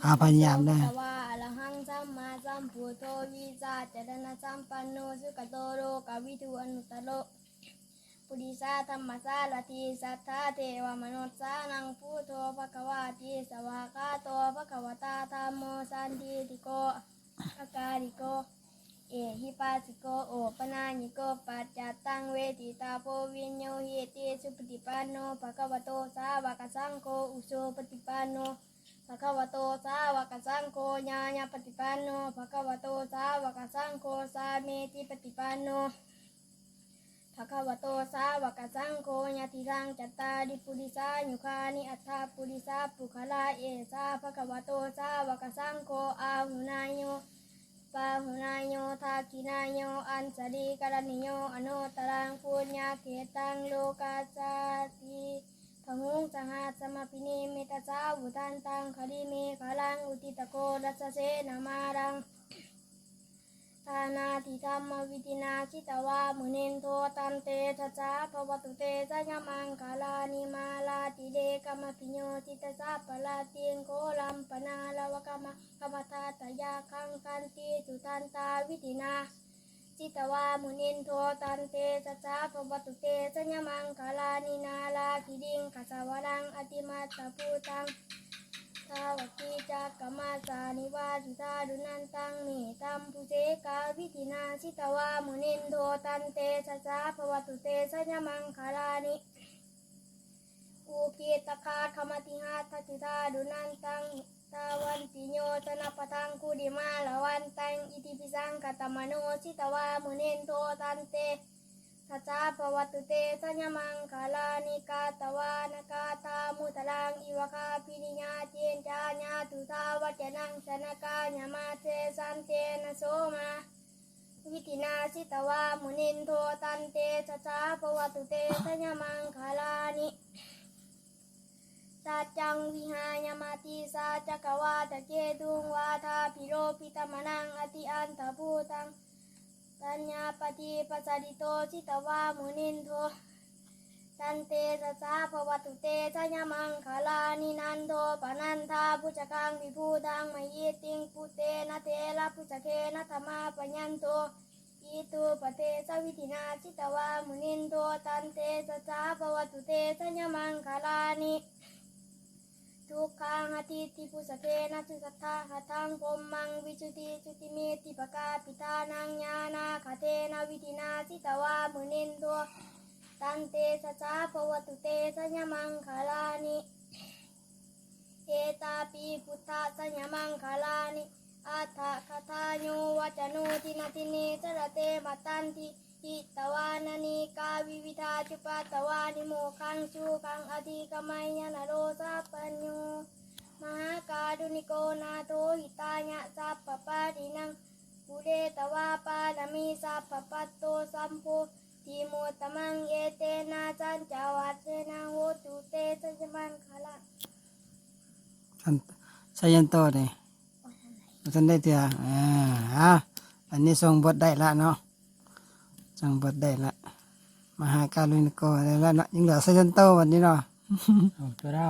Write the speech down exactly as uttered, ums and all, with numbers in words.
อ่าพยายามได้ Bhagavā arahaṃ sammāsambuddho vijjācaraṇasampanno sugato lokavidū anuttaro purisadammasārathi satthā devamanussānaṃ buddho bhagavāti. Svākkhāto bhagavatā dhammo sandiṭṭhiko akāliko ehipassiko opanayiko paccattaṃ veditabbo viññūhīti. Supaṭipanno bhagavato sāvakasaṅgho ujupaṭipanno bhagavato sāvakasaṅgho ñāyapaṭipanno bhagavato sāvakasaṅgho sāmīcipaṭipanno bhagavato sāvakasaṅgho yadidaṃ cattāri purisayugāni aṭṭha purisapuggalā esa bhagavato sāvakasaṅgho āhuneyyo pāhuneyyo dakkhiṇeyyo añjalikaraṇīyo anuttaraṃ puññakkhettaṃ lokassāti. Bāhuṃ sahassamabhinimmitasāvudhantaṃ grīmekhalaṃ uditaghorasasenamāraṃ dānādidhammavidhinā jitavā munindo taṃ tejasā bhavatu te jayamaṅgalāni. Mārātirekamabhiyujjhitasabbarattiṃ ghorampanāḷavakama khamathaddhayakkhaṃ khantīsudantavidhinā jitavā munindo taṃ tejasā bhavatu te jayamaṅgalāni. Nāḷāgiriṃ gajavaraṃ atimattabhūtaṃ dāvaggicakkamasanīva sudāruṇantaṃ mettambusekavidhinā jitavā munindo taṃ tejasā bhavatu te jayamaṅgalāni. Ukkhittakhaggamatihatthasudāruṇantaṃ dhāvantiyojanapathaṅgulimālavantaṃ iddhībhisaṅkhatamano jitavā munindo taṃ tejasā bhavatu te jayamaṅgalāni. Katvāna kaṭṭhamudaraṃ iva gabbhinīyā ciñcāya duṭṭhavacanaṃ janakāyamajjhe santena somavidhinā jitavā munindo taṃ tejasā bhavatu te jayamaṅgalāni. Saccaṃ vihāya matisaccakavādaketuṃ vādābhiropitamanaṃ atiandhabhūtaṃ paññāpadīpajalito jitavā munindo taṃ tejasā bhavatu te jayamaṅgalāni. Nandopanandabhujagaṃ vibudhaṃ mahiddhiṃ puttena therabhujagena damāpayanto iddhūpadesavidhinā jitavā munindo taṃ tejasā bhavatu te jayamaṅgalāni. Duggāhadiṭṭhibhujagena sudaṭṭhahatthaṃ brahmaṃ visuddhijutimiddhibakābhidhānaṃ ñāṇāgadena vidhinā jitavā munindo taṃ tejasā bhavatu te jayamaṅgalāni. Etāpi buddhajayamaṅgalāni aṭṭhagāthā yo vācano dinadine sarate matandī hitvānanekavividhāni cupaddavāni mokkhaṃ sukhaṃ adhigameyya naro sapañño. Mahākāruṇiko nātho hitāya sabbapāṇinaṃ pūretvā pāramī sabbā patto sambodhimuttamaṃ etena saccavajjena hotu te jayamaṅgalaṃ. ชัน ชัยยันโตนี่บ่ทันได้เทื่ออ่าอ่ะอันนี้ส่งบทได้ละเนาะ ส่งบทได้ละ มหาการุณิโกได้ละเนาะ ยังเหลือชัยยันโตวันนี้เนาะ เอาตัวเรา